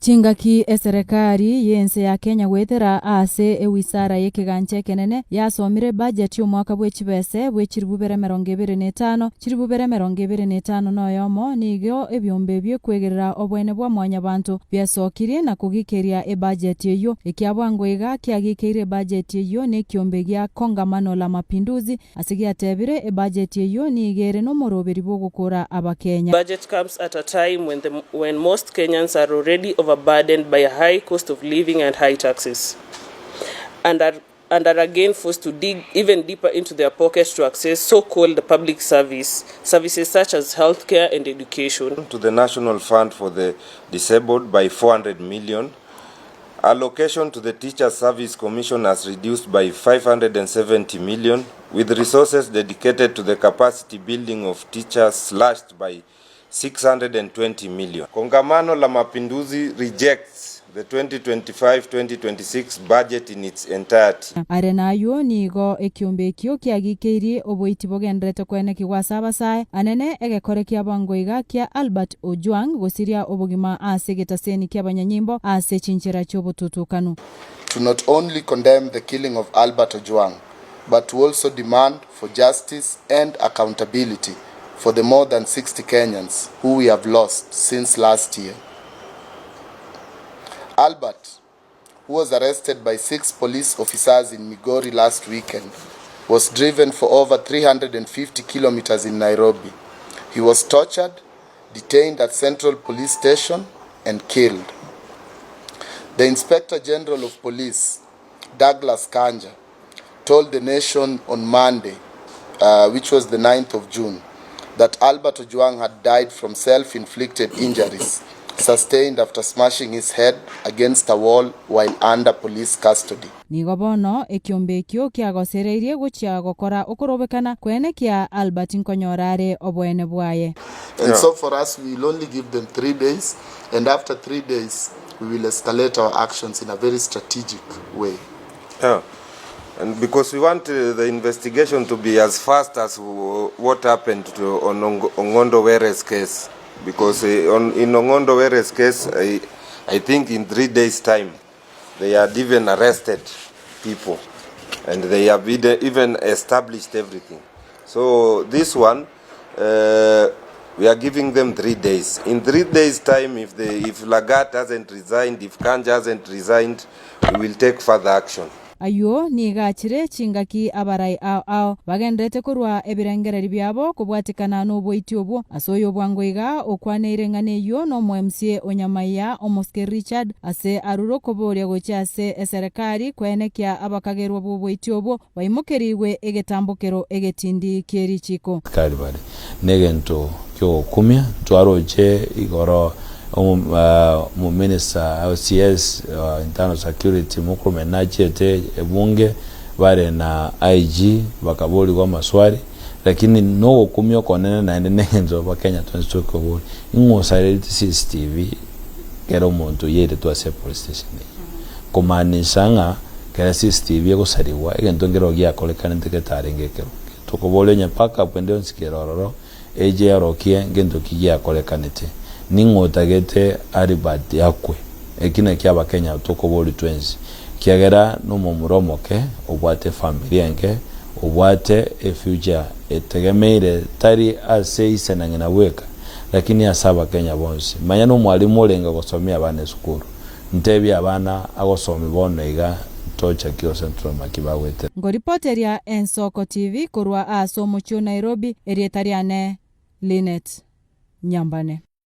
Chingaki eserekari y'ense ya Kenya goetera ase ewisara y'ekegancha ekenene yasomire ebudget y'omwaka bwe chibese bwe chilifu bere 25, chilifu bere 21, nigo ebiombe bi'ekwegerera obwene bwa mwanyabanto biasokirie na kogikeria ebudget eyio. Ekiabwango iga kiagikeire ebudget eyio nekiombe gia Kongamano la Mapinduzi Ase giatebire, ebajeti eyio nigo ere nomoroberi bw'ogokora Abakenya. Budget comes at a time when the when most Kenyans are already overburdened by a high cost of living and high taxes, and are and are again forced to dig even deeper into their pockets to access so-called public service services such as healthcare and education. To the National Fund for the Disabled by 400 million Allocation to the Teachers Service Commission has reduced by 570 million, with resources dedicated to the capacity building of teachers slashed by 620 million. Kongamano la Mapinduzi rejects the 2025-2026 budget in its entirety. Are nayio nigo ekiombe ekio kiagikeirie oboiti bogenderete koenekigwa ase abasae anene egekore kia bwango iga kia Albert Ojwang gosiria obogima ase egetaseni ki'abanyanyimbo ase chinchera chi'obotutukanu. To not only condemn the killing of Albert Ojwang but to also demand for justice and accountability for the more than 60 Kenyans who we have lost since last year. Albert, who was arrested by six police officers in Migori last weekend, was driven for over 350 kilometers in Nairobi. He was tortured, detained at Central Police Station, and killed. The Inspector General of Police, Douglas Kanja, told the nation on Monday, uh, which was the 9th of June, that Albert Ojwang had died from self-inflicted injuries sustained after smashing his head against a wall while under police custody. Nigo bono ekiombe ekio kiagosereirie gochia gokora okorobekana kwenekia Albert nkonyora are oboene bwaye. And so for us we will only give them 3 days and after 3 days we will escalate our actions in a very strategic way. Yeah. And because we want the investigation to be as fast as what happened to on Ong'ondo Were's case. Because in Ong'ondo Were's case, I think in 3 days' time, they had even arrested people and they have even established everything. So this one, we are giving them 3 days. In 3 days' time, if Lagat hasn't resigned, if Kanja hasn't resigned, we will take further action. Ayio nigo achire chingaki abarai ao ao bagenderete korwa ebirengererio biabo kobwatekana noboiti obwo. Ase oyo bwango iga okwaneire eng'ana eyio nomo MCA o Nyamaiya Omosike Richard ase arure okoboria gochia ase eserekari koenekia abakagerwa bw'oboiti obwo baimokerigwe egetambokero egetindi ki'erichiko. Asikari bare negento kiogokumia ntwaroche igoro omominista CS internal security Murkomen nachiete ebunge bare na IG bakaborigwa amaswali lakini nogokumia okonene naende neng'encho abakenya twensi tokoboria ing'o osarerete CCTV kera omonto oyeretwe ase epolice station eyio kumaanisha ng'a kera CCTV egosarigwa egento nkero giakorekanete getarenge ekero tokoboria onye backup ende yonsi kere ororo eche eorokie ngento ki giakorekanete ning'o otagete Albert akwe eki nakio abakenya tokoboria twensi kiagera nomomura omoke obwate efamiri enke obwate efuture etegemeire tari ase ise na ng'ina bweka lakini ase abakenya bonsi manya nomwalimu orenge gosomia abana esukuru ntebie abana agosomi bono iga ntochaki gose ntoromaki bagwetera. Ngoripoteria Ensoko TV korwa ase omochie o Nairobi, erieta riane Linet Nyambane.